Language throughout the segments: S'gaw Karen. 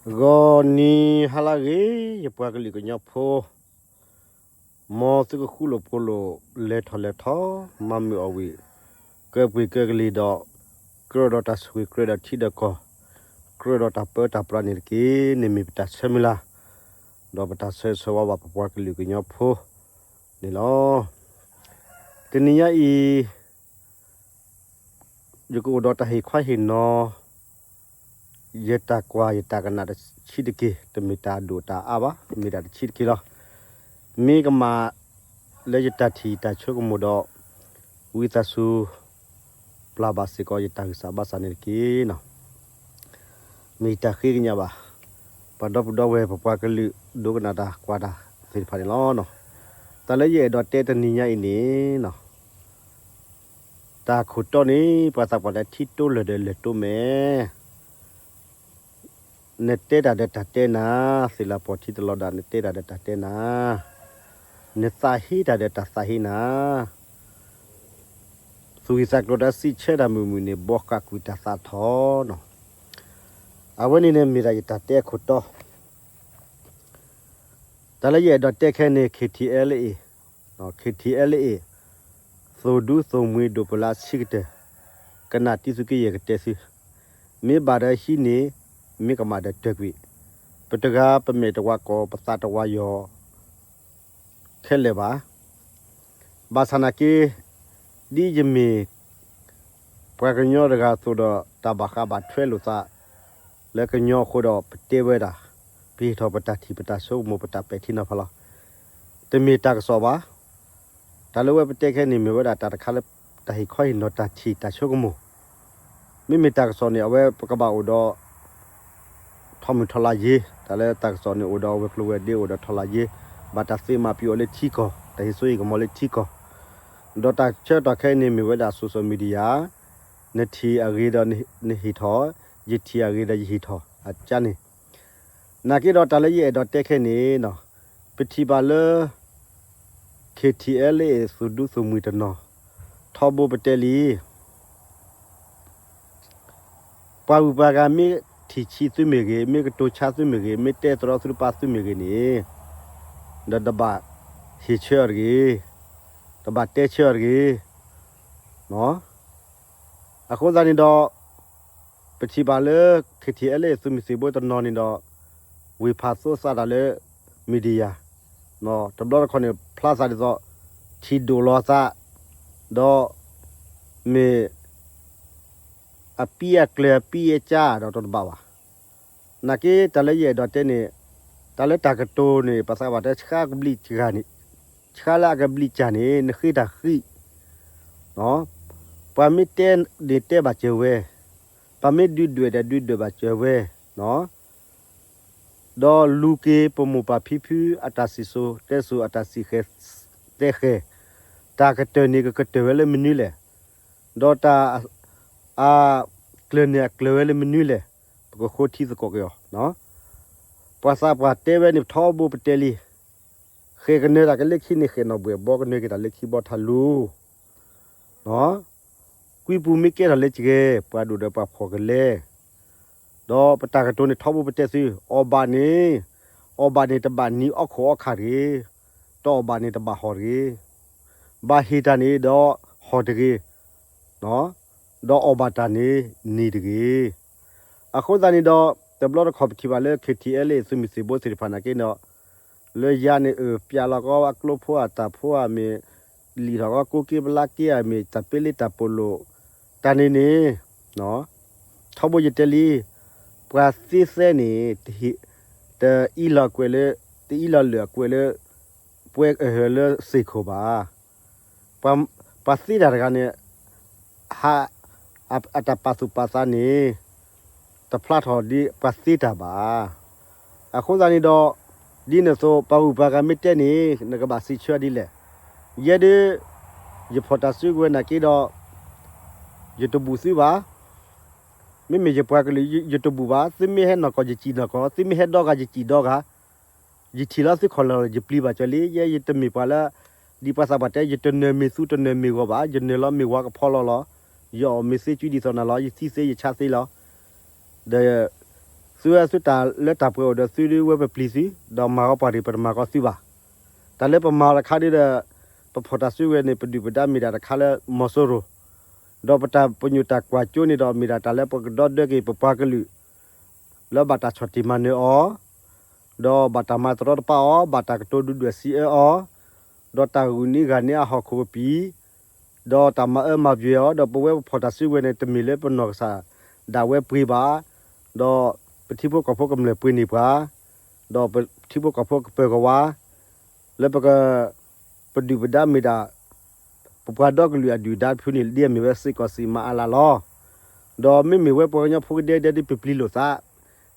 ဂီၤနံၤဟါလၢအဂ့ၤ, ယပှၤကလုာ်ကညီဖိ, မ်သုကဃူလိာ်ဖိးလိာ် လဲၤထီၣ်လဲၤထီ, မၤမုာ်အီၣ်ဝံၣ်, ကၢပှ့ၤကၢကလံၤဒီး, ကြၢးဒီးတၢ်ဆိၣ်ဂ့ၤ ကြၢးဒီးထံဒီးကီၢ်, ကြၢးဒီးတၢ်ပၢတၢ်ပြးန့ၣ်တက့ၢ်. န့ၣ်မ့ၢ်ပတၢ်ဆၢမုၢ်လၢ်, ဒီးပတၢ်ဆၢဂ့ၤဆၢဝါဘၣ်ပပှၤကလုာ်ကညီဖိန့ၣ်လီၤ. တနံၤညါအံၤ ယကအိၣ်ဒီးတၢ်ဟ့ၣ်ခီဟ့ၣ်နီၤ, ယတၢ်ကွၢ်ယတၢ်ကနၣ်တဆံးတက့ၢ်. တမ့ၢ်တၢ်အဒိၣ်တၢ်အါဘၣ်, မ့ၢ်ဒၣ်တဆံးတက့ၢ်လီၤ. မ့ၢ်ကမၣ်လၢယတၢ်ထံၣ်တၢ်ဆိကမိၣ်ဒီး, ဝံသးစူၤပျၢ်ဘၣ်စ့ၢ်ကီးယတၢ်ဂံၢ်စၢ်ဘါစၢ်န့ၣ်တက့ၢ်. မ့ၢ်ယတၢ်ဃ့ကညးဘၣ် ပှၤဒီပုၢ်ဒီဝဲၢ် ပပှၤကလုာ်ဒိကနၣ်တၢ်ကွၢ်တၢ်သ့ၣ်တဖၣ်န့ၣ်လီၤ. တၢ်လၢယအဲၣ်ဒိးတဲတနံၤညါအံၤန့ၣ်, တၢ်ခိၣ်တီန့ၣ် ပှၤသးပှၢ်တဲ ထံတိလၢာ်ဒီးလၢာ်တိမဲာ်, နတဲတၢ်ဒီးတၢ်တဲနၤ, သ့ၣ်လၢပှီၢ်ထံတလီၤဒၣ် နတဲတၢ်ဒီးတၢ်တဲနၤ, နသးဟ့တၢ်ဒီးတၢ်သးဟ့နၤ, သူၣ်ဂံၢ်သးကျိၤဒီးစံးဆၢတၢ်မုာ်မုာ်န့ၣ် ဘှီဃာ်ကွံာ်တၢ်သးထီၣ်နီၤ. အဝဲန့ၣ်န့ၣ်မ့ၢ်ဒၣ်ယတၢ်တဲအခိၣ်တီ တၢ်လၢယအဲၣ်ဒိးတဲခဲအံၤန့ၣ် KTLA, KTLA သိၣ်ဒူသိၣ်မှံၤဒိၣ်ပလၢဆံးကတၢၢ်, ကနၣ်တံၤသုးက့ယဲၢ်ကတဲသု, မ့ၢ်ဘၣ်ဒီးဟံးန့ၢ်, မ့ၢ်ကမၣ်ဒီးတၢၢ်ကွံာ်, ပတဂၤပမဲာ်တဝါကိး ပသးတဝါယီၤ ခဲလၢာ်ဘၣ်. ဘၣ်ဆၣ်နာ်က့ ဒ်ယမ့ၢ် ပှၤကညီတဂၤအသိးဒီး တၢ်ဘၣ်ဃးဘၣ်ထွဲလိာ်သး လၢကညီအဃိဒီး ပတဲဝဲဒၣ်, ပဟ့ၣ်ထီၣ်ပတၢ်ထံၣ်ပတၢ်ဆိကမိၣ် ပတၢ်ပဲာ်ထံနီၤဖးလီၤ. တမ့ၢ်တၢ်ကစီၣ်ဘၣ်. တၢ်လၢဝဲပတဲခဲအံၤန့ၣ် မ့ၢ်ဝဲဒၣ်တၢ်တခါလၢ တၢ်ဟ့ၣ်ခီဟ့ၣ်နီၤတၢ်ထံၣ်တၢ်ဆိကမိၣ်, မ့မ့ၢ်တၢ်ကစီၣ်န့ၣ် အဝဲပကဘၣ်အိၣ်ဒီး ထီၣ်မုၢ်ထီၣ်လါယ့ၤ, တၢ်လၢတၢ်ကစီၣ်န့ၣ်အိၣ်ဒီးဝဲၤကျိၤဝဲၤဒ့အိၣ်ဒီးထီၣ်လါယ့ၤ, ဘၣ်တၢ်သ့မၤပျံၤအီၤလၢထံကီၢ်, တၢ်ဟ့ၣ်စိဟ့ၣ်ကမီၤလၢထံကီၢ်, ဒီးတၢ်ဆၢကတီၢ်ခဲအံၤန့ၣ်မ့ၢ်ဝဲဒၣ် social media, နထံၣ်အဂ့ၤဒီးနဟ့ၣ်ထီၣ်, ယထံၣ်အဂ့ၤဒီးယဟ့ၣ်ထီၣ်အကါန့ၣ်. နာ်က့ဒီးတၢ်လၢယအဲၣ်ဒိးတဲခဲအံၤန့ၣ်, ပထံၣ်ဘၣ်လၢ KTLA အံၤ သူၣ်ဒူသူၣ်မှံၤတနီၤ, ထီဘိပတဲလံ ပှၤဂုၤပှၤဂၤမ့ၢ်ထံၣ်ဆံးသုမ့ၢ်ဂ့ၤ, မ့ၢ်ကတိၤဆါသုမ့ၢ်ဂ့ၤ, မ့ၢ်တဲတရီသုတပါသုမ့ၢ်ဂ့ၤန့ၣ်, ဒီးတဘၣ်ဟ့ၣ်ဆၢအီၤတဂ့ၤ, တဘၣ်တဲဆၢအီၤတဂ့ၤ. အဃိသတးန့ၣ်ဒီး ပထံၣ်ဘၣ်လၢ KTLA သုးမုၢ်သံၣ်ဘိတနီၤန့ၣ်ဒီး ဝ့ၢ်ဖးသိသးတၢ်လၢ media, တဘျီတခီၣ်န့ၣ် ဖျါသးဒ်သိး ထံၣ်ဒိၣ်လီၤသး, ဒီး မ့ၢ် အပံအကျၢၤအပံအကၢ်ဒီးတဘၣ်ဘၣ်. နာ်က့တၢ်လၢယအဲၣ်ဒိးတဲန့ၣ်, တၢ်လၢတၢ်ကတိၤန့ၣ် ပှၤသးပှၢ်တဲဆှါကဘျံးစၢ်န့ၣ်, ဆှါလၢအကဘျံးစၢ်န့ၣ် နဃ့တၢ်ဃံး, ပှၤမ့ၢ်တဲန့ၣ်တဲဘၣ်စၢၤဝဲ, ပှၤမ့ၢ်ဒုးဒွဲၣ်ဒီးဒုးဒွဲၣ်ဘၣ်စၢၤဝဲ, ဒီးလူၤက့ၤပမိၢ်ပၢ်ဖံဖုအတၢ်စံၣ်စိၤတဲစိၤ အတၢ်စံၣ်ဃဲၤတဲဃဲၤ, တၢ်ကတၢၢ်န့ၣ်ကကတၢၢ်ဝဲလၢမနုၤလဲၣ်, ဒီးတၢ် အကျၢၤန့ၣ်အကျၢၤဝဲလၢမနုၤလဲၣ်, ပကဃိထံသကိးက့ၤအီၤ. ပှၤသးပှၢ်တဲဝဲန့ၣ် ပထီဘိပတဲလံ, ဃဲၤကနၢၤတၢ်ကလၢခံန့ၣ် ဃဲၤနီၣ်ဘှဲၣ်ဘီကနၢၤက့ၤတၢ်လၢခံဘီထါလူၤ ကွံပူၤမ့ၢ်ကဲထီၣ်လၢစှဲၤ, ပှၤဒိၣ်ဒီးပှၤဖှီၣ်ကလဲ, ဒီးပတၢ်ကတိၤန့ၣ်ထီဘိပတဲသု, အီၣ်ဘၣ်န့ၣ်, အီၣ်ဘၣ်န့ၣ်တဘၣ်နံၤအီၣ်ခိၣ်အီၣ်ခၣ်တဂ့ၤ, တအီၣ်ဘၣ်န့ၣ်တဘၣ်ဟီၣ်တဂ့ၤ, ဘၣ်ဟ့ၣ်တၢ်န့ၣ်ဒီးဟီၣ်တဂ့ၤ, ဒီးအီၣ်ဘၣ်တၢ်န့ၣ်နံၤတဂ့ၤ. အဃိသတးန့ၣ်ဒီး တဘျီတခီၣ်ပထံၣ်ဘၣ်လၢ KTLA သုးမုၢ်သံၣ်ဘိသ့ၣ်တဖၣ်နာ်က့ဒီး လၢယၤန့ၣ်အၢၣ်ပၠးလီၤကီးအကျိဖိအတၢ်ဖိအမ့ၢ်, လံာ်ထီၣ်ကီးကိးက့ပလါက့အမ့ၢ် တၢ်ပ့လ့တၢ်ပီးလိာ်, တၢ်န့ၣ်န့ၣ်, ထီဘိယတဲလံ, ပှၤသ့သဲန့ၣ်, တအံးလီၤကွဲးလၢ, တအံးလီၤလၢာ်အကွဲးလၢ, ပှဲၤအဟၢၣ်လၢစ့ၢ်ခိၣ်ဘၣ်. ပှၤသ့တၢ်တဂၤန့ၣ်, ဟး, အတၢ်ပာ်သူၣ်ပာ်သးန့ၣ်, တဖျါထီၣ်ဒ်ပှၤသ့တၢ်ဘၣ်. အဃိသတးန့ၣ်ဒီး, ဒ်န့ၣ်အသိး ပှၤဂုၤပှၤဂၤမ့ၢ်တဲန့ၣ် နကဘၣ်စံးဆၢဒ်လဲၣ်. ယဲဒၣ်, ယဖီၣ်တၢ်စုကဝဲၤနာ်က့ဒီး, ယတဘူၣ်သုဘၣ်. မ့မ့ၢ်ယပှၤကလုာ် ယတဘူၣ်ဘၣ်. သုမ့ၢ်ဟဲနီၢ်ကီၢ်ယစံၣ်နီၢ်ကီၢ်, သုမ့ၢ်ဟဲဒီဂၤယစံၣ်ဒီဂၤ, ယထံၣ်လီၤသုခီၣ်လီၢ် ယပျံၤဘၣ်ကၢၤလံ. ယဲယတမ့ၢ်ပှၤလၢ, ဒ်ပှၤသးပှၢ်တဲ ယတနၢၤမ့ၢ်သူတနၢၤမ့ၢ်ဂီၤဘၣ်. ယနၢၤလီၤမ့ၢ်ဝါကဖီလီၤလီၤ. ယအီၣ်မ့ၢ်သ့ကၠူဒ်သိးနၤလီၤ. ယသံသ့ယဆါသ့လီၤ. ဒီး, သုဝဲသုတၢ်လၢတၢ်ပှဲၤအိၣ်ဒီးသုဒုးဝဲပပျံၤသု, ဒီးမၤဂီၤပှၤတဂ့ၤ ပတမၤဂီၤသုဘၣ်. တၢ်လၢပမၤအီၤတခါဒုးဒီး ပဖီၣ်တၢ်စုကဝဲၤန့ၣ် ပဒုၣ်ပဒါမ့ၢ်ဒၣ်တခါလၢမီၤစိရိၤ, ဒီးပတၢ်ပညိၣ်တၢ်ကွၢ်စိန့ၣ်ဒီး မ့ၢ်ဒၣ်တၢ်လၢပကဒီဒၢက့ၤပပှၤကလုာ် လၢဘၣ်တၢ်ဆီၣ်တံၢ်မၤနၢၤအီၤ, ဒီးဘၣ်တၢ်မၤတရီတပါအီၤ, ဘၣ်တၢ်ကတိၤဒုၣ်ဒွဲၣ်စံးအၢအီၤ, ဒီးတၢ်ဂုာ်န့ၢ်ဂၤန့ၢ်အဟီၣ်ခိၣ်ကပံာ်, ဒီးတၢ်မၤအၢမၤပှဲၤအီၤ, ဒီးပဝဲပဖီၣ်တၢ်စုကဝဲၤန့ၣ် တမ့ၢ်လၢပနီၢ်ကစၢ်ဒၣ်ဝဲပှ့ၤဘၣ်, ဒီးပထံဖိကီၢ်ဖိကမျၢၢ်ပှ့ၤန့ၢ်ပှၤ, ဒီးပထံဖိကီၢ်ဖိကပၢၤကဝါ, လၢပက ပဒုၣ်ပဒါမ့ၢ်ဒၣ် ပပှၤဒီကလုာ်အဒုၣ်ဒါတဖုန့ၣ် ဒ်အမ့ၢ်ဝဲစ့ၢ်ကီးစံးမၤအါလၢ်လီၤ. ဒီးမ့မ့ၢ်ဝဲပှၤကညီဖိကဒဲကဒဲဒ်ပပျံၤလိာ်သး,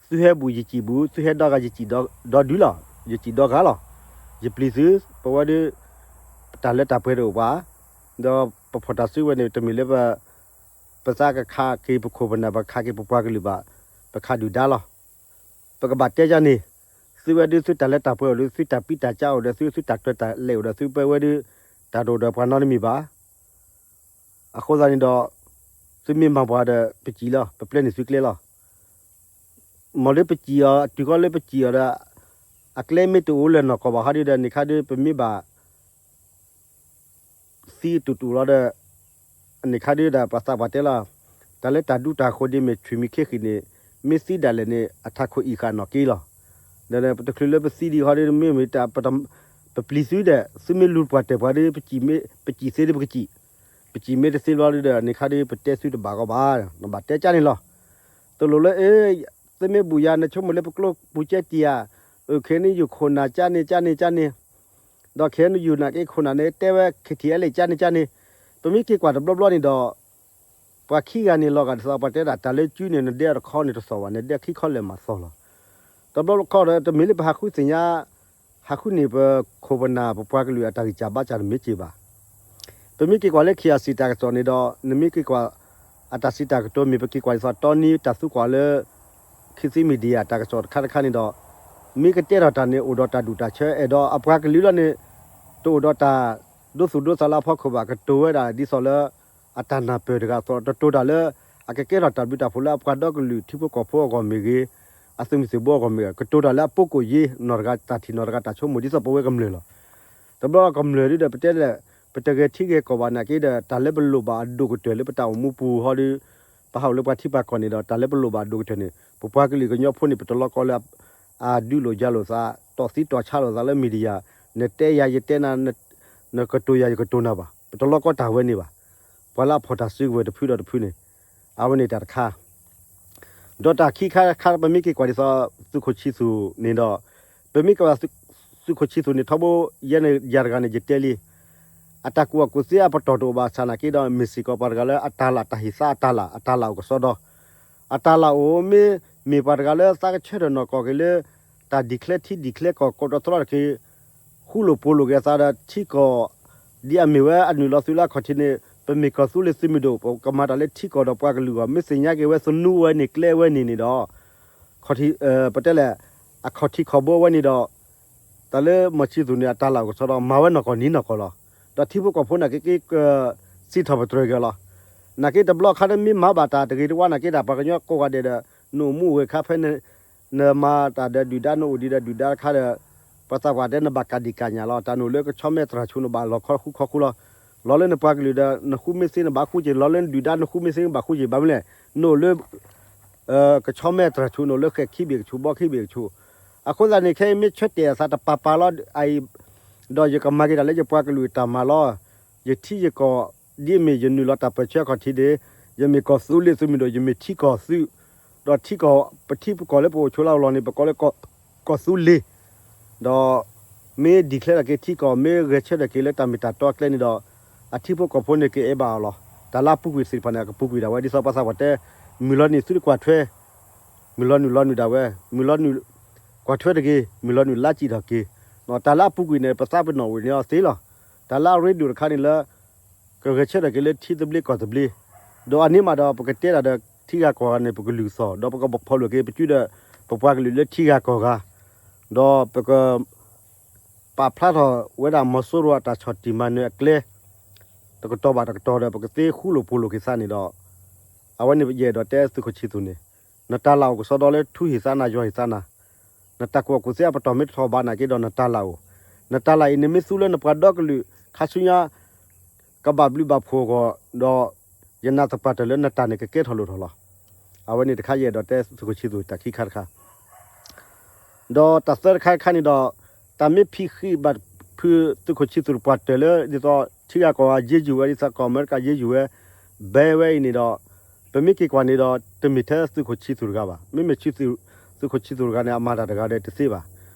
သုဟဲဘူးယစံၣ်ဘူး, သုဟဲဒီဂၤယစံၣ်ဒီဒုလီၤ, ယစံၣ်ဒီဂၤလီၤ. ယပျံၤသု, ပဝဲဒၣ် တၢ်လၢတၢ်ပှဲၤတအိၣ်ပှၤ, ဒီးပဖီၣ်တၢ်စုကဝဲၤန့ၣ် တမ့ၢ်လၢပ ပသးကခးက့ၤပခိၣ်ပနၢ် ပခးက့ၤပပှၤကလုာ်ဘၣ်, ပခးဒုၣ်ဒါလီၤ. ပကဘၣ်တဲယၤန့ၣ်, သုဝဲဒၣ်သုတၢ်လၢတၢ်ပှဲၤအိၣ်ဒီး သုတၢ်ပံတၢ်ကၢအိၣ်ဒီး သုသုတၢ်ကျၢၤတၢ်လဲၤအိၣ်ဒီး သုပဝဲဒၣ် တၢ်တအိၣ်ဒီးပှၤနီတမံၤဘၣ်. အဃိသတးန့ၣ်ဒီး သုမ့ၢ်မၤပှၤဒီး ပစံၣ်လီၤ, ပပျဲန့ၢ်သုကျဲလီၤ. မ်လၢပစံၣ်အီၤ တုၤဃီလၢပစံၣ်အီၤဒီး အကျဲမ့ၢ်တအိၣ်လၢၤနီၢ်ကီၢ်ဘၣ်ဟီဒုဒီး န့ၣ်ခါဒု ပမ့ၢ်ဘၣ် သံတူၢ်တူၢ်လီၤဒီး အန့ၣ်ခါဒုဒီး ပှၤသးပှၢ်တဲလီၤ, တၢ်လၢတၢ်ဒူတၢ်ဃိၤဒ်မ့ၢ် ထွံၣ်မံၤခ့ဃံးန့ၣ် မ့ၢ်သံဒၣ်လဲာ်န့ၣ် အထးခိၣ်အံၤဃာ်နီၢ်က့လီၤ. ဒီးပတချုးလၢပသံဒံးဃီဒု မ့မ့ၢ်တၢ် ပပျံၤသုဒီး သုမ့ၢ်လူၤပှၤတၢၢ်ပှၤဒု ပစံၣ်သ့ဒ်ပကစံၣ်, ပစံၣ်မ့ၢ်တသ့ဘျီဒုဒီး န့ၣ်ခါဒု ပတဲသုတဘၣ်ဂီၢ်ဘၣ်, နဘၣ်တဲကၠၢန့ၣ်လီၤ. တလိၣ်လၢ အ့ သုမ့ၢ်ဘူၣ်ယၤ နဆိကမိၣ်လၢပကျိပူၤကဲတံၢ်ဧါ, အခဲန့ၣ် ယခိၣ်နၢ်ကၠၢန့ၣ် ကၠၢန့ၣ် ကၠၢန့ၣ် ဒီးခဲန့ၣ် ယုၢ်နၢ်က့ခိၣ်နၢ်န့ၣ် တဲဝဲ ခဲထံးအဲလ့ၣ် ကၠၢန့ၣ် ကၠၢန့ၣ်, ပမ့ၢ်က့ၤကွၢ်တဘျီဘျီန့ၣ်ဒီး ပှၤခံဂၤန့ၣ် လီၤဂာ်ဒ်သိးပှၤတဲဒၣ် တၢ်လၢကုန့ၣ် နဒဲအီၤတခီန့ၣ်တသီၣ်ဘၣ်, နဒဲခံခီလဲၣ်မးသီၣ်လီၤ. တဘျီဘျီခီဒီး တမ့ၢ်လၢပဟးဃုသ့ၣ်ညါ ဟးဃုန့ၢ်ပခိၣ်ပနၢ် ပပှၤကလုာ်အတၢ်ဂံၢ်စၢ်ဘါစၢ်တမ့ၢ်က့ၤဘၣ်. ပမ့ၢ်က့ၤကွၢ်လၢ ခ့ၣ်အၣ်စံၣ် တၢ်ကစီၣ်န့ၣ်ဒီး နမ့ၢ်က့ၤကွၢ် အတၢ်စံးတၢ်ကတိၤမ့ၢ် ပက့ၤကွၢ်ဒ်သိးတီနံၤတၢ်သူကွၢ်လၢ ခေတ်သစ်မီဒီယာ တၢ်ကစီၣ်တခါတခါန့ၣ်ဒီး မ့ၢ်ကတဲထီၣ်တၢ်န့ၣ် အိၣ်ဒီးတၢ်ဒူၣ်တၢ်ဆၢ အဲၣ်ဒိးအပှၤကလုာ်လီၤန့ၣ် တအိၣ်ဒီးတၢ်ဒိသူၣ်ဒိသးလၢအဖီခိၣ်ဘၣ်, ကတိၤဝဲဒၣ်ဒ်သိးလၢ အတၢ်နၢ်ပၢၢ်တဂၤအသိး တတိၤတၢ်လၢ အကကဲထီၣ်တၢ်ဘျုးတၢ်ဖှိၣ်လၢအပှၤဒီကလုာ်ထံဖိကီၢ်ဖိအဂီၢ်မ့ၢ်ဂ့ၤ, အသုးမုၢ်သံၣ်ဘိအဂီၢ်မ့ၢ်ဂ့ၤ, ကတိၤတၢ်လၢအပူၤကွံာ်ယ့ၤ နီၢ်တဂၤတၢ်ထံၣ်နီၢ်တဂၤတၢ်ဆိကမိၣ် ဒ်သိးပဝဲကမျၢၢ်လီၤ. တဘျီကမျၢၢ်ဒုဒီး ပတဲလဲၣ် ပတဂဲၤထံဂဲၤကီၢ်ဘၣ်နာ်က့ဒီး တၢ်လၢပလိၣ်ဘၣ်အဒိၣ်ကတၢၢ်လၢပတၢ်အိၣ်မူပူၤဟီဒီး ပဟးအိၣ်လၢပှၤထံပှၤကီၢ်န့ၣ်ဒီး တၢ်လၢပလိၣ်ဘၣ်အဒိၣ်ကတၢၢ်န့ၣ် ပပှၤကလုာ်ကညီဖိန့ၣ် ပတလီကီလၢ အဒုးလိာ်ယၤလိာ်သး တီၣ်သံတီၣ်ဆါလိာ်သးလၢ မီဒီယာ, နတဲယၤယတဲနၤ, နကတိၤယၤယကတိၤနၤဘၣ်, ပတလီကီတၢ်ဝဲန့ၣ်ဘၣ်. ပှၤလၢအဖီၣ်တၢ်စုကဝဲၤတဖုဒီးတဖုန့ၣ် အဝဲန့ၣ်တၢ်တခါ ဒီးတၢ်ခံခါတခါ ပမ့ၢ်က့ၤကွၢ်ဒ်သိး သုးခိၣ်ဆံသူၣ်န့ၣ်ဒီး ပမ့ၢ်က့ၤကွၢ် သုးခိၣ်ဆံသူၣ်န့ၣ် ထီဘိ ယဲန့ၣ်ယၤတဂၤန့ၣ် ယတဲလံ အတၢ်ကူၣ်ဘၣ်ကူၣ်သ့အပတီၢ်တအိၣ်ဘၣ်ဆၣ်နာ်က့ဒီး မ့ၢ်စ့ၢ်ကီးပှၤတဂၤလၢအတၢ်လၢ်တၢ်ဟ့ၣ်သါအတၢ်လၢ် အတၢ်လၢ်အိၣ်ကစီဒီ အတၢ်လၢ်အိၣ် မ့ၢ်မ့ၢ်ပှၤတဂၤလၢသးကဆၢထၢၣ်နီၢ်ကီၢ်က့ၤလၢ တၢ် declare ထံ declare ကီၢ်ကိးတသရီတက့ၢ် ဃူလိာ်ဖိးလိာ်က့ၤအသးဒီးထံကီၢ် ဒ်အမ့ၢ်ဝဲအနုာ်လီၤသုးလၢအခီၣ်ထံးန့ၣ် ပမ့ၢ်ကီၢ်သူလ့ၤသုးမုၢ်ဒိၣ် ပကမၤတၢ်လၢထံကီၢ်ဒီးပှၤကလုာ်အဂီၢ် မ့ၢ်သ့ၣ်ညါက့ၤဝဲသနူဝဲန့ၣ်ကျဲဝဲန့ၣ်န့ၣ်ဒီး ခီၣ်ထံး ပတဲလဲၣ် အခီၣ်ထံးခီၣ်ဘိဝဲန့ၣ်ဒီး တၢ်လၢမီၢ်ဆံသူၣ်န့ၣ် အတၢ်လၢ်အိၣ်ကစီဒီ မၤဝဲနီၢ်ကီၢ်နံၤနီၢ်ကီၢ်လီၤ. ဒီးထံဖိကီၢ်ဖိနာ်က့က့ၤ စံးထီၣ်ပတြၢၤက့ၤလီၤ. နာ်က့တဘျီခါဒီးမ့ၢ်မၤဘၣ်တၢ်တဂ့ၤတဝါနာ်က့ဒီး ပှၤကညီကိးဂၤဒဲးဒီး နအိၣ်မူအိၣ်ဂဲၤခါဖဲ နမၤတၢ်ဒီးဒုၣ်ဒါ နအိၣ်ဒံးဒီးဒုၣ်ဒါတခါဒီး ပှၤသးပှၢ်တဲ နဘၣ်ကးဒံးကးညၣ်လီၤ. တၢ်နအိၣ်လၢကဆီမဲသရၣ်ဆူ နဘၣ်လီၤခီဃူခီဃူလီၤ. လီၤလၢနပှၤကလုာ်ဒီး နဃုမ့ၢ်သ့နဘၣ်ဃူက့ၤ, လီၤလၢနဒုၣ်ဒါ နဃုမ့ၢ်သ့နဘၣ်ဃူက့ၤ. ဘၣ်မနုၤလဲၣ်, နအိၣ်လၢ ကဆီမဲသရၣ်ဆူ နအိၣ်လၢဃဲၣ်ခံဘ့ၣ်ကဆူ ဘီခံဘ့ၣ်ကဆူ. အဃိသတးန့ၣ် ခဲအံၤမ့ၢ်ဆၢတဲာ်အသးတပၤပၤလီၤ အအံၤ ဒီးယကမၤက့ၤတၢ်လၢယပှၤကလုာ်အတၢ်မၤလီၤ. ယထံယကီၢ် ဒ်အမ့ၢ်ယနုာ်လီၤတၢ်ပၢၢ်ဆၢအခီၣ်ထံးန့ၣ် ယမ့ၢ်ကီၢ်သူလ့ၤသုးမုၢ်ဒိၣ် ယမ့ၢ်ထံကီၢ်သုး ဒီးထံကီၢ် ပထံပကီၢ်လၢပအိၣ်ဆိးလၢအလီၢ်န့ၣ် ပကိးလၢ ကီၢ်သူလ့ၤ ဒီး မ့ၢ် declare ထီၣ်က့ၤထံကီၢ် မ့ၢ်ဂဲၤဆၢထၢၣ်က့ၤလၢတၢ်မ့ၢ်တၢ်တီအကျဲန့ၣ်ဒီး အထံဖိကီၢ်ဖိန့ၣ်ကအဲၣ်ဘၣ်အီၤလီၤ. တၢ်လၢအပူၤကွံာ်သ့ၣ်တဖၣ်န့ၣ် အကပူၤကွံာ်ဒၣ်ဝဲ ဒ်သိးပှၤသးပှၢ်တဲ မုၢ်လီၤနုာ်သုတကွၢ်ထွဲ မုၢ်လီၤနုာ်လီၤနုာ်ဒၣ်ဝဲ မုၢ်လီၤနုာ် ကွၢ်ထွဲတဂ့ၤ မုၢ်လီၤနုာ်လါစံၣ်ထီၣ်က့ၤ. တၢ်လၢအပူၤကွံာ်န့ၣ် ပသးပ့ၤနီၣ်ဝံၤန့ၢ်အီၤသ့လီၤ. တၢ်လၢအရ့ဒိၣ်တခါန့ၣ်လၢ ကဂဲၤဆၢထၢၣ်က့ၤလၢထံသဘျ့ကီၢ်သဘျ့, ဒီးအန့ၣ်မးဒီး ပကတဲဒၣ်ဒီးထံဂၤကီၢ်ဂၤန့ၣ် ပကလုၢ်သီၣ် ဒီးပကဖီၣ်လိာ်က့ၤ ပစုဒီး ပပှၤကလုာ်လၢထံဂၤကီၢ်ဂၤ, ဒီးပက ပာ်ဖျါထီၣ်ဝဲဒၣ်မီၤစိရိၤအတၢ်ဆီၣ်တံၢ်မၤနၢၤအကျဲ တကတီၢ်ဘၣ်တကတီၢ်ဒီး ပကသ့ဃူလိာ်ဖိးလိာ်က့ၤသးန့ၣ်ဒီး အဝဲန့ၣ်ယအဲၣ်ဒိးတဲသုးခိၣ်ဆံသူၣ်န့ၣ် နတၢ်လၢ်အိၣ်ကစီဒီလၢထူဟ့ၣ်သးနၤယွၤဟ့ၣ်သးနၤ, နတၢ်ကူၣ်ဘၣ်ကူၣ်သ့အပတီၢ်မ့ၢ်တထီၣ်ဘၣ်နာ်က့ဒီးနတၢ်လၢ်အိၣ်, နတၢ်လၢ်အံၤ နမ့ၢ်သူလၢနပှၤဒီကလုာ် ခါဆူညါ ကဘၣ်ဘျုးဘၣ်ဖှိၣ်အဂီၢ်ဒီး ယနာ်သပှၢ်တၢၢ်လၢနတၢ်န့ၣ်ကကဲထီၣ်လိၣ်ထီၣ်လီၤ. အဝဲန့ၣ်တခါယအဲၣ်ဒိးတဲသုးခိၣ်ဆံသူၣ်တၢ်ခံခါတခါ ဒီးတၢ်သၢတခါတခါန့ၣ်ဒီး တၢ်မ့ၢ်ဖံးဃံးဘၣ်ဖုးသုးခိၣ်ဆံသူၣ်တပှၢ်တၢၢ်လၢ ဒ်သိးထံဂၤကီၢ်ဂၤယ့ယုာ်ဝဲ ဒ်သိးကီၢ်အမဲရကၤယ့ယုာ်ဝဲ ဘဲဝဲအံၤန့ၣ်ဒီး ပမ့ၢ်က့ၤကွၢ်န့ၣ်ဒီး တမ့ၢ်ထဲသုးခိၣ်ဆံသူၣ်တဂၤဘၣ်. မ့မ့ၢ်ဆံသူၣ်, သုးခိၣ်ဆံသူၣ်တဂၤန့ၣ် အမၤတၢ်တဂၤဒီးတသ့ဘၣ်.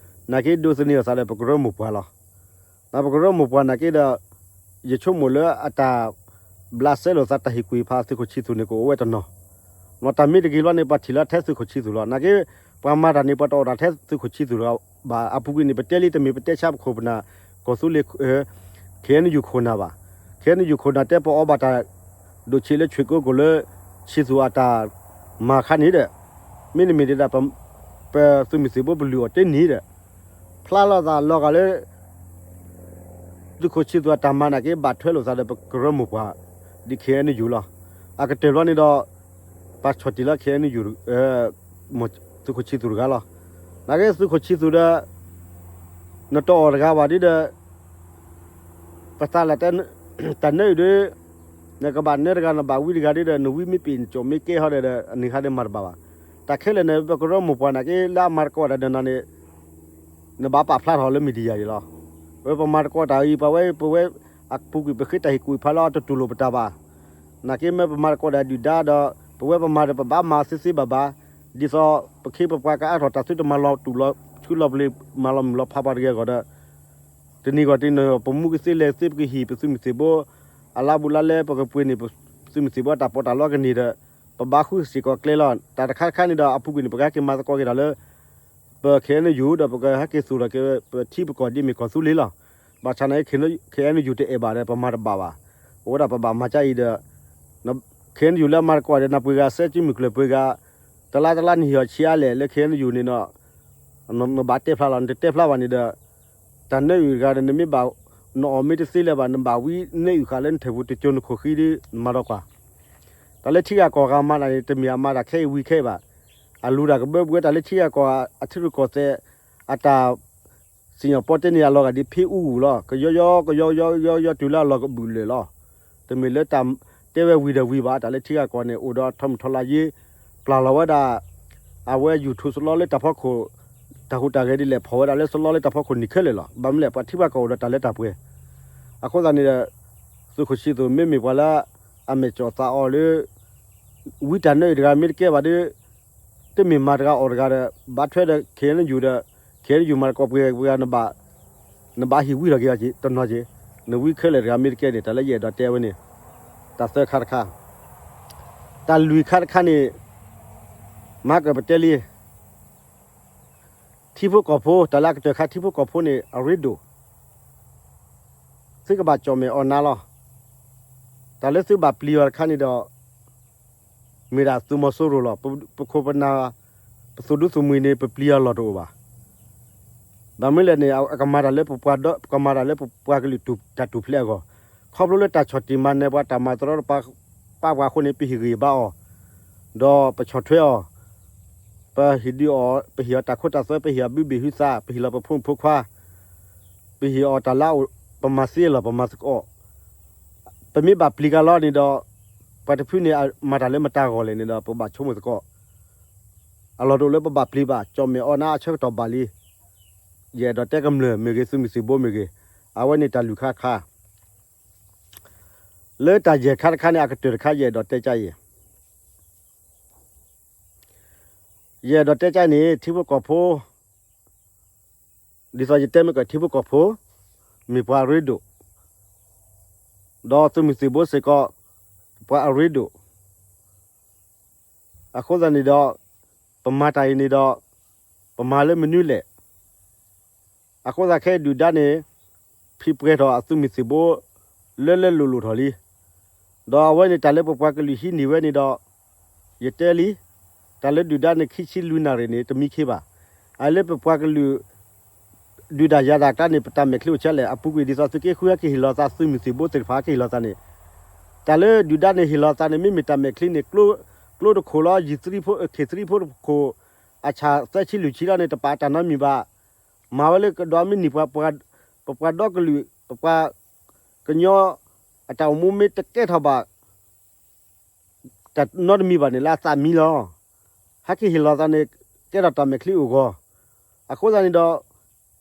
နာ်က့ဒိးသန့ၤအသးဒီးပကရၢမိၢ်ပှၢ်လီၤ. ဒီးပကရၢမိၢ်ပှၢ်နာ်က့ဒီး ယဆိကမိၣ်လၢအတၢ်ဘျးစဲလိာ်သးတၢ်ဟ့ၣ်ကူၣ်ဟ့ၣ်ဖးသုးခိၣ်ဆံသူၣ်န့ၣ် ကအိၣ်ဝဲတနီၤ, ဒီးတၢ်မ့ၢ်တဂ့ၤဘျီန့ၣ် ပှၤထံၣ်လၢထဲသုးခိၣ်ဆံသူၣ်လီၤ. နာ်က့ ပှၤမၤတၢ်န့ၣ် ပှၤတအိၣ်တၢ်ထဲသုးခိၣ်ဆံသူၣ်တဂၤဘၣ်. အပူၤကွံာ်န့ၣ် ပတဲလံတမ့ၢ်ပတဲဆါပခိၣ်ပနၢ် ကီၢ်သူလ့ၤ ခ့ၣ်အဲၣ်ယူၣ်ခိၣ်နၢ်ဘၣ်. ခ့ၣ်အဲၣ်ယူၣ်ခိၣ်နၢ်တဲပအီဘၣ်တၢ် ဒိၣ်ဆံးလၢဆွ့ၣ်ကိကိၣ်လၢ ဆံသူၣ်အတၢ်မၤခါန့ၣ်ဒီး မ့တမ့ၢ်ဒ်ဒၣ် ပသုးမုၢ်သံၣ်ဘိပလုၢ်အီၤတ့ၢ်န့ၣ်ဒီး ဖျါလီၤသးလီၤဂာ်လၢ သုးခိၣ်ဆံသူၣ်အတၢ်မၤနာ်က့ ဘၣ်ထွဲလိာ်သးဒီးပကရၢမိၢ်ပှၢ် ဒ်ခ့ၣ်အဲၣ်ယူၣ်လီၤ. အကတၢၢ်ဘျီန့ၣ်ဒီး ပှၤဆီၣ်တံၢ်လၢခ့ၣ်အဲၣ်ယူၣ် သုးခိၣ်ဆံသူၣ်တဂၤလီၤ. နာ်က့သုးခိၣ်ဆံသူၣ်ဒီး နတအီၣ်တဂၤဘၣ်ဒ်ဒီး ပသးလၢ တၢ်နၢအုၣ်ဒီး နကဘၣ်နၢတဂၤ နဘၣ်ဝံတဂၤဒ်ဒီး နဝံမ့ၢ်ပ့ၢ်နကၠိၣ်မ့ၢ်ကဲဟီဒီး အန့ၣ်ခါဒီးမၤတဘၣ်ဘၣ်. တၢ်ခဲလၢာ်န့ၣ် ပကရၢမိၢ်ပှၢ်နာ်က့ လၢအမၤတကိးတၢ်ဒီးနၤန့ၣ် နဘၣ်ပာ်ဖျါထီၣ်လၢ media အံၤလီၤ. ဝဲပမၤတကိးတၢ်အံၤ ပဝဲ ပဝဲ အပူၤကွံာ်ပဃ့တၢ်ဟ့ၣ်ကူၣ်ဖးလၢအတတူၢ်လိာ်ပတၢ်ဘၣ်. နာ်က့မ့ၢ်ပမၤတကိးတၢ်ဒုၣ်ဒါဒီး ပဝဲပမၤဒီးပဘၣ်မၤသ့သ့ဘၣ်ဘၣ်, ဒ်သိးပခ့ပပှၤကအါထီၣ်တၢ်သုတမၤလီၤတူာ်လီၤဆှုလီၤပျ့ၤ မၤလီၤမုၢ်လီၤဖးပှၤတဂ့ၤအဂီၢ်ဒီး တနံၤဂီၢ်တနံၤ ပမူကသ့လဲၤသ့ ပကဟံၣ်ပသုးမုၢ်သံၣ်ဘိ အလါဘူးလါလဲ ပကပှ့ၤန့ၣ် ပသုးမုၢ်သံၣ်ဘိအတၢ်ပီးတၢ်လီကန့ၢ်ဒီး ပဘၣ်ဃုစ့ၢ်ကီးကျဲလီၤ. တၢ်တခါတခါန့ၣ်ဒီး အပူၤကွံာ်န့ၣ် ပကဟဲက့ၤမၤသကိးက့ၤတၢ်လၢ ပ ခ့ၣ်အဲၣ်ယူၣ် ဒီးပကဟဲက့ၤသူၣ်ထီၣ်က့ၤ ပထံပကီၢ်ဒ်မ့ၢ်ကီၢ်သူလ့ၤလီၤ. ဘၣ်ဆၣ်နာ်က့ ခ့ၣ်အဲၣ်ယူၣ်တအဲၣ်ဘၣ်ဒီး ပမၤတဘၣ်ဘၣ်. အဝဲဒၣ်ပဘၣ်မၤကါအံၤဒီး ခ့ၣ်အဲၣ်ယူၣ်လၢအမၤတကိးဒီး နပှ့ၤဂၤစဲစုမုၢ်ကျၢၢ်ပှ့ၤဂၤ တလါတလါနဟ့ၣ်အီၤဆံးအါလဲၣ်လၢ ခ့ၣ်အဲၣ်ယူၣ်န့ၣ်ဒီး နဘၣ်တဲဖျါလီၤ. နတတဲဖျါဘၣ်န့ၣ်ဒီး တၢ်နၢအုၣ်တဂၤဒီး နမ့ၢ်ဘၣ် နအီၣ်မ့ၢ်တသ့လၢၤဘၣ် နဘၣ်ဝံနၢအုၣ်ဃာ်လၢနထၢၣ်ပူၤတကၠိနခိၣ်ဃံဒီး နမၤဒီးကွၢ် တၢ်လၢထံဂၤကီၢ်ဂၤမၤတၢ်န့ၣ် တမ့ၢ်အမၤတၢ်ခဲအံၤဝံၤခဲအံၤဘၣ်. အလူၤတၢ်ကဘၢဘှဲတၢ်လၢထံဂၤကီၢ်ဂၤ အထံရူၢ်ကီၢ်သဲး အတၢ်စံၣ်ညီၣ်ပီတဲန့ၣ် အလီၤဂာ်ဒ်ဖ့အူဂူၢ်လီၤ. ကယီယီကယီယီယီယီတုၤလၢအလီၤကဘုၣ်လၢာ်လီၤ. တမ့ၢ်လၢတၢ်တဲဝဲဝံၤဒီးဝံၤဘၣ်. တၢ်လၢထံဂၤကီၢ်န့ၣ် အိၣ်ဒီးထီမုၢ်ထီလါယ့ ပျၢ်လီၤဝဲဒၣ် အဝဲ YouTube စလီလၢတၢ်ဖီခိၣ် တၢ်ဟူးတၢ်ဂဲၤဒ်လဲၣ် ဖီၣ်ဝဲဒၣ်လၢစလီလၢတၢ်ဖီခိၣ်န့ၣ်ခဲလၢာ်လီၤ. ဘၣ်မနုၤလဲၣ် ပှၤထံပှၤကီၢ်အိၣ်ဒီးတၢ်လၢတၢ်ပှဲၤ အဃိသတးန့ၣ်ဒီး သုးခိၣ်ဆံသူၣ်မ့မ့ၢ်ပှၤလၢ အမဲာ်ကၠီၣ်သးအီၤလၢ ဝံတၢ်နၢအုၣ်တဂၤမ့ၢ်တကဲဘၣ်ဒီး တမ့ၢ်မၤတဂၤအီၣ်တဂၤဒီး ဘၣ်ထွဲဒီး ခ့ၣ်အဲၣ်ယူၣ်ဒီး ခ့ၣ်အဲၣ်ယူၣ်မၤတကိးပှ့ၤပှ့ၤဂၤ နဘၣ်ဟ့ၣ်ဝံထီၣ်က့ၤအီၤတနီၤက့ၤ နဝံခဲလၢာ်တဂၤမ့ၢ်တကဲန့ၣ် တၢ်လၢယအဲၣ်ဒိးတဲဝဲန့ၣ် တၢ်သၢခါတခါ တၢ်လွံၢ်ခါတခါန့ၣ် မၤကပတဲလံ ထံဖိကီၢ်ဖိ တၢ်လၢအကတၢၢ်ခါထံဖိကီၢ်ဖိန့ၣ် အရ့ဒိၣ် သုကဘၣ်ကၠီၣ်မဲာ်အီၣ်နါလီၤ. တၢ်လၢသုဘၣ်ပျံၤအီၤတခါန့ၣ်ဒီး မ့ၢ်ဒၣ်သုးမီၤစိရိၤလီၤ. ပခိၣ်ပနၢ် ပသုးဒူသုးမုၢ်န့ၣ် ပပျံၤအီၤလီၢ်တအိၣ်ဘၣ်. ဘၣ်မနုၤလဲၣ်န့ၣ် အကမၤတၢ်လၢပပှၤဒီ ကမၤတၢ်လၢပပှၤကလုာ်တၢ်ထူၣ်ဖျဲးအဂီၢ် ခီဖျိလၢတၢ်ဆီၣ်တံၢ်မၤနၢၤပှၤ တၢ်မၤတရီတပါပှၤအဃိန့ၣ် ပဟ့ၣ်ဂံၢ်ဘါအီၤ ဒီးပဆီၣ်ထွဲအီၤ ပဟ့ၣ်ဒုးအီၤ ပဟ့ၣ်အီၤတၢ်ခိတၢ်သွဲ ပဟ့ၣ်အီၤဘုဘ့ၣ်ဟုသး ပဟ့ၣ်လီၤပဖိမုၣ်ဖိခွါ ပဟ့ၣ်အီၤတၢ်လၢအအိၣ် ပမၤသ့လီၤ ပမၤသကိး ပမ့ၢ်ဘၣ်ပျံၤကလီန့ၣ်ဒီး ပှၤတဖုန့ၣ် မၤတၢ်လၢမတၤဂီၢ်လဲၣ်န့ၣ်ဒီး ပဘၣ်ဆိကမိၣ်သကိး အလီၢ်တအိၣ်လၢပဘၣ်ပျံၤဘၣ် ကၠီၣ်မဲာ်အီၣ်နါအဆၢကတီၢ်ဘၣ်လံ. ယအဲၣ်ဒိးတဲကမျၢၢ်မ့ၢ်ဂ့ၤ သုးမုၢ်သံၣ်ဘိမ့ၢ်ဂ့ၤ အဝဲန့ၣ်တၢ်လွံၢ်ခါတခါ လၢတၢ်ယဲၢ်ခါတခါန့ၣ် အကတၢၢ်တခါ ယအဲၣ်ဒိးတဲကါအံၤ ယအဲၣ်ဒိးတဲကါအံၤန့ၣ် ထံဖိကီၢ်ဖိ ဒ်သိးယတဲမ့ၢ်ကီး ထံဖိကီၢ်ဖိ မ့ၢ်ပှၤအရ့ဒိၣ်, ဒီးသုးမုၢ်သံၣ်ဘိစ့ၢ်ကီး ပှၤအရ့ဒိၣ်, အဃိသတးန့ၣ်ဒီး ပမၤတၢ်အံၤန့ၣ်ဒီး ပမၤလၢမနုၤလဲၣ်. အဃိသတးခဲအံၤဒုၣ်ဒါန့ၣ် ဖံးပှဲၤထီၣ်အသုးမုၢ်သံၣ်ဘိ လၢလၢလိၤလိၤထီၣ်လံ. ဒီးအဝဲန့ၣ်တၢ်လၢပပှၤကလုာ်ဟံးန့ၢ်ဝဲန့ၣ်ဒီး ယတဲလံ, တၢ်လၢဒုၣ်ဒါန့ၣ် ခံဆံလွံၢ်နၣ်ရံၣ်န့ၣ် တမံခ့ဘၣ်. အလၢပပှၤကလုာ် ဒုၣ်ဒါယၤဒၣ်တၢ်န့ၣ် ပတၢ်မဲာ်ချံအိၣ်ဆံးလဲၣ်, အပူၤကွံာ်ဒ်သိးသုးက့ဃုဟဲက့ၤဟ့ၣ်လီၤသး သုးမုၢ်သံၣ်ဘိသ့ၣ်တဖၣ်ဟဲက့ၤဟ့ၣ်လီၤသးန့ၣ်, တၢ်လၢဒုၣ်ဒါန့ၣ်ဟ့ၣ်လီၤသးန့ၣ် မ့မ့ၢ်တၢ်မဲာ်ချံန့ၣ် ကျိ ကျိတခိၣ်လီၤ ယံၤသရံဖိ ခ့ၣ်သရံဖိတခိၣ် အဆၣ်သၢဆံလွံၢ်ဆံလီၤန့ၣ် တပာ်တၢ်နီတမံၤဘၣ်. မၤဝဲလၢကဒီးမ့ၢ်နံၣ်ပှၤ ပပှၤဒီကလုာ် ပပှၤကညီ အတၢ်အိၣ်မူမ့ၢ်တကဲထီၣ်ဘၣ် တၢ်နီတမံၤဘၣ်န့ၣ် လၢအသးမံလီၤ. ဟဲက့ၤဟ့ၣ်လီၤသးန့ၣ် ကဲထီၣ်တၢ်မဲာ်ချံအိၣ်ဂီၢ်. အဃိသတးန့ၣ်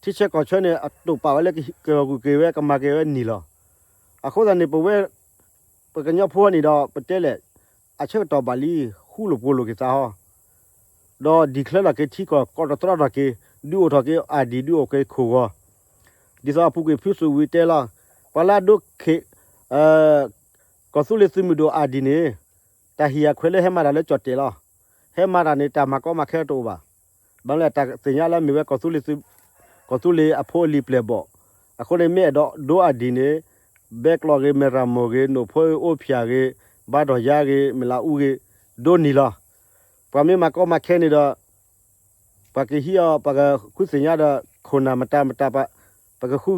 ဒီး ထံဆၢကီၢ်ဆၢန့ၣ် အတိာ်ပာ်ဝဲလၢကဟံးက့ၤဂီၢ်ကွံာ်က့ၤဝဲ ကမၤက့ၤဝဲနံၣ်လီၤ. အဃိသတးန့ၣ် ပဝဲ ပကညီဖိန့ၣ်ဒီး ပတဲလဲၣ် အဆၢကတီၢ်ဘၣ်လံ ဃူလိာ်ဖိးလိာ်က့ၤသးဟီ ဒီး declare ထီၣ်က့ၤထံကီၢ် ကိးတတြီထီၣ်က့ၤ ဒုးအိၣ်ထီၣ်က့ၤ ID ဒုးအိၣ်က့ၤခိၣ်ဂီၤ ဒ်သိးအပူၤကွံာ်ဖုစိာ်ဝံၤတဲလီၤ ပှၤလၢအဒိ ကီၢ်သူလ့ၤသုးမုၢ်ဒိၣ် ID န့ၣ် တၢ်ဟ့ၣ်အခွဲးလၢဟဲမၤတၢ်လၢကၠီၣ်တဲၣ်လီၤ. ဟဲမၤတၢ်န့ၣ် တၢ်မၤကီမၤခဲတအိၣ်ဘၣ်. ဘၣ်မနုၤလဲၣ်တၢ်သ့ၣ်ညါလၢမ့ၢ်ဝဲ ကီၢ်သူလ့ၤအဖိအလံၤပျဲၢ်ဘီၣ်. အဃိန့ၣ်မ့ၢ်အဲၣ်ဒိးဒိ ID န့ၣ် ဘဲကျီၢ်ဂ့ၤ မဲၢ်ရမိၢ်ဂ့ၤ နိၣ်ဖိအိၣ်ဖၠၣ်ဂ့ၤ ဘါဒီၣ်ယါဂ့ၤ မ့ၢ်လးအူဂ့ၤ ဒိနံၣ်လီၤ. ပှၤမ့ၢ်မၤကီမၤခဲန့ၣ်ဒီး ပှၤကဟံးအီၤ ပှၤကဃုသ့ၣ်ညါဒီး ခိၣ်နၢ်မတၤမတၤ ပကဃု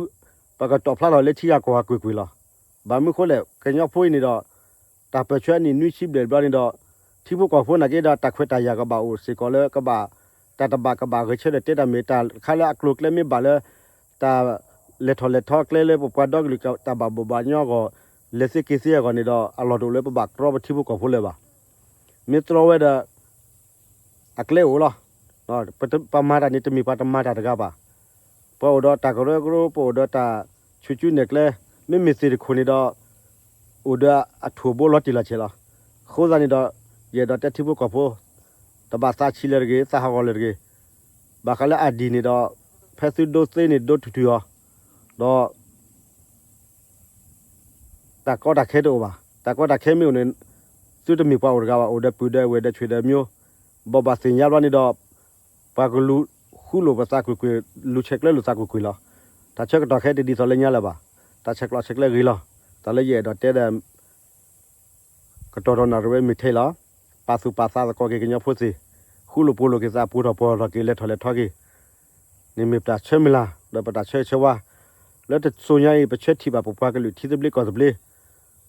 ပကတီၣ်ဖျါထီၣ်လၢထံဂၤကီၢ်ဂၤကွ့ၢ်ကွ့ၢ်လီၤ. ဘၣ်မနုၤဃိလဲၣ် ကညီဖိအံၤန့ၣ်ဒီး တၢ်ပၢၢ်ဆၢအနံၣ်နွံဆံဘျဲၣ်ဘျီန့ၣ်ဒီး ထံဖိကီၢ်ဖိနာ်က့ဒီး တၢ်ခွဲးတၢ်ယာ်ကဘၣ်အိၣ်စ့ၢ်ကီးလၢကဘၣ် တၢ်တဘၣ်ကဘၣ်ဂဲၤဆၢထၢၣ်တဲတၢ်မ့ၢ်တၢ်ခါလၢအကျိၤအကျဲမ့ၢ်ဘၣ်လၢ တၢ်လဲၤထီၣ်လဲၤထီကျဲလၢပပှၤဒီကလုာ်တၢ်ဘၣ်ဘိးဘၣ်ညီအဂီၢ် လဲၤသ့က့ၤသ့အဂီၢ်န့ၣ်ဒီး အလီၢ်တအိၣ်လၢပဘၣ်တြီပထံဖိကီၢ်ဖိလၢၤဘၣ်. မ့ၢ်တြီဝဲဒီး အကျဲအိၣ်လီၤ. ပမၤတၢ်န့ၣ် တမ့ၢ်ပှၤတမၤတၢ်တဂၤဘၣ်. ပှၤအိၣ်ဒီးတၢ်ကရၢကရိ ပအိၣ်ဒီးတၢ်ဆူၣ်ကၠူနဲၣ်ကျဲ မ့မ့ၢ်သ့ၣ်တခိၣ်န့ၣ်ဒီး အိၣ်ဒီးအထူၣ်အဘိလီၤတံၢ်လီၤဆဲးလီၤ. အဃိသတးန့ၣ်ဒီး ယအဲၣ်ဒိးတဲထံဖိကီၢ်ဖိ တဘၣ်သးဆံးလၢၤတဂ့ၤ သးဟးဂီၤလၢၤတဂ့ၤ. ဘၣ်ဃးလၢ ID န့ၣ်ဒီး ဖဲသုဒိသ့န့ၣ်ဒိတုၤတုၤအီၤ ဒီး တၢ်ကီတၢ်ခဲတအိၣ်ဘၣ်. တၢ်ကီတၢ်ခဲမ့ၢ်အိၣ်န့ၣ် သုတမ့ၢ်ပှၤအိၣ်တဂၤဘၣ် အိၣ်ဒီးပုၢ်ဒီးဝဲၢ်ဒီးဆွေဒီးမျိုး ဘၣ်ဘၣ်သ့ၣ်ညါဘျီန့ၣ်ဒီး ပှၤကလူၤဃူလိာ်ပသးကွ့ၢ်ကွ့ၢ် လူၤဆဲးကျၢလိာ်သးကွ့ၢ်ကွ့ၢ်လီၤ. တၢ်ဆၢကတီၢ်ခဲတဒ်သိးလၢညါလၢၤဘၣ်. တၢ်ဆဲးကျိးဆဲးကျၢဂ့ၤလီၤ. တၢ်လၢယအဲၣ်ဒိးတဲဒီး ကတီၢ်ဒီးနၣ်ရံၣ်ဝဲမ့ၢ်ထဲလီၤ. ပာ်သူၣ်ပာ်သးသကိးက့ၤကညီဖိသ့ၣ်, ဃူလိာ်ဖိးလိာ်က့ၤသး ပှဲၤထီၣ်ပှဲၤထီၣ်က့ၤ လဲၤထီၣ်လဲၤထီက့ၤ န့ၣ်မ့ၢ်ပတၢ်ဆၢမုၢ်လၢ် ဒီးပတၢ်ဆၢဂ့ၤဆၢဝါ လၢတစိၤညါအံၤ ပဆၢထံၣ်ဘၣ်ပပှၤကလုာ်ထံသဘျ့ကီၢ်သဘျ့,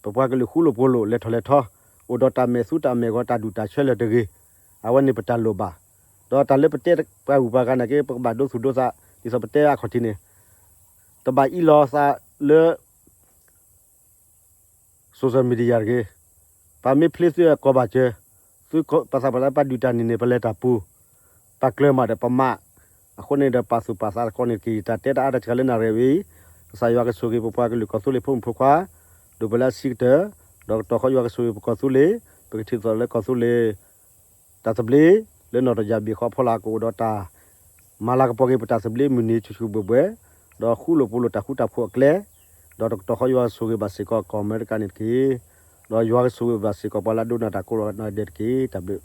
ပပှၤကလုာ်ဃူလိာ်ဖိးလိာ် လဲၤထီၣ်လဲၤထီ, အိၣ်ဒီးတၢ်မဲာ်သူတၢ်မဲာ်ဂီၤ တၢ်ဒူၣ်တၢ်ဆၢလၢၤတဂ့ၤ, အဝဲန့ၣ်ပတၢ်လိၣ်ဘၣ်. ဒီးတၢ်လၢပတဲပှၤဂုၤပှၤဂၤနာ်က့ ပကဘၣ်ဒိသူၣ်ဒိသး ဒ်သိးပတဲအခီၣ်ထံးန့ၣ် တဘၣ်အံးလီၤသးလၢ social media တဂ့ၤ. ပမ့ၢ်ဖျ့သုအကိးဘၣ်စၢၤ, သုပသးပှၢ်လၢပဒုၣ်တၢ်န့ၣ်န့ၣ် ပလဲၤတၢ်ပူၤ, ပကျၢၤမးဒီးပမး, အဃိန့ၣ်ဒီးပာ်သူၣ်ပာ်သးသကိးန့ၣ်တက့ၢ်. တၢ်တဲတၢ်အါတၢ်စှၤလၢနၣ်ရံၣ်ဝဲအံၤ, ကစၢ်ယွၤကဆိၣ်ဂ့ၤပပှၤကလုာ်ကီၢ်သူလ့ၤဖိမုၣ်ဖိခွါ, ဒိၣ်ပှဲၤလၢအဆံးကတၢၢ်, ဒီးကတီၤဃီယွၤကဆိၣ်ဂ့ၤပကီၢ်သူလ့ၤ, ပကထံၣ်သးလၢကီၢ်သူလ့ၤ တၢ်သဘျ့ လၢနီၢ်တယၢ်ဘ့ၣ်ဃီအဖီလာ်ကအိၣ်ဒီးတၢ် မၤလၤကပီၤက့ၤပတၢ်သဘျ့မုၢ်နံၤဆူၣ်ဆူၣ်ဘှဲၣ်ဘှဲၣ်, ဒီးဃူလိာ်ဖိးလိာ်တၢ်ဃူတၢ်ဖိးအကျဲ, ဒီးတကတီၢ်ဃီယွၤကဆိၣ်ဂ့ၤဘၣ်စ့ၢ်ကီးကီၢ်အမဲရကၤန့ၣ်တက့ၢ်. ဒီးယွၤကဆိၣ်ဂ့ၤဘၣ်စ့ၢ်ကီးပှၤလၢအဒိကနၣ်တၢ်ကိးဂၤဒဲးတက့ၢ်. တၢ်ဘျုး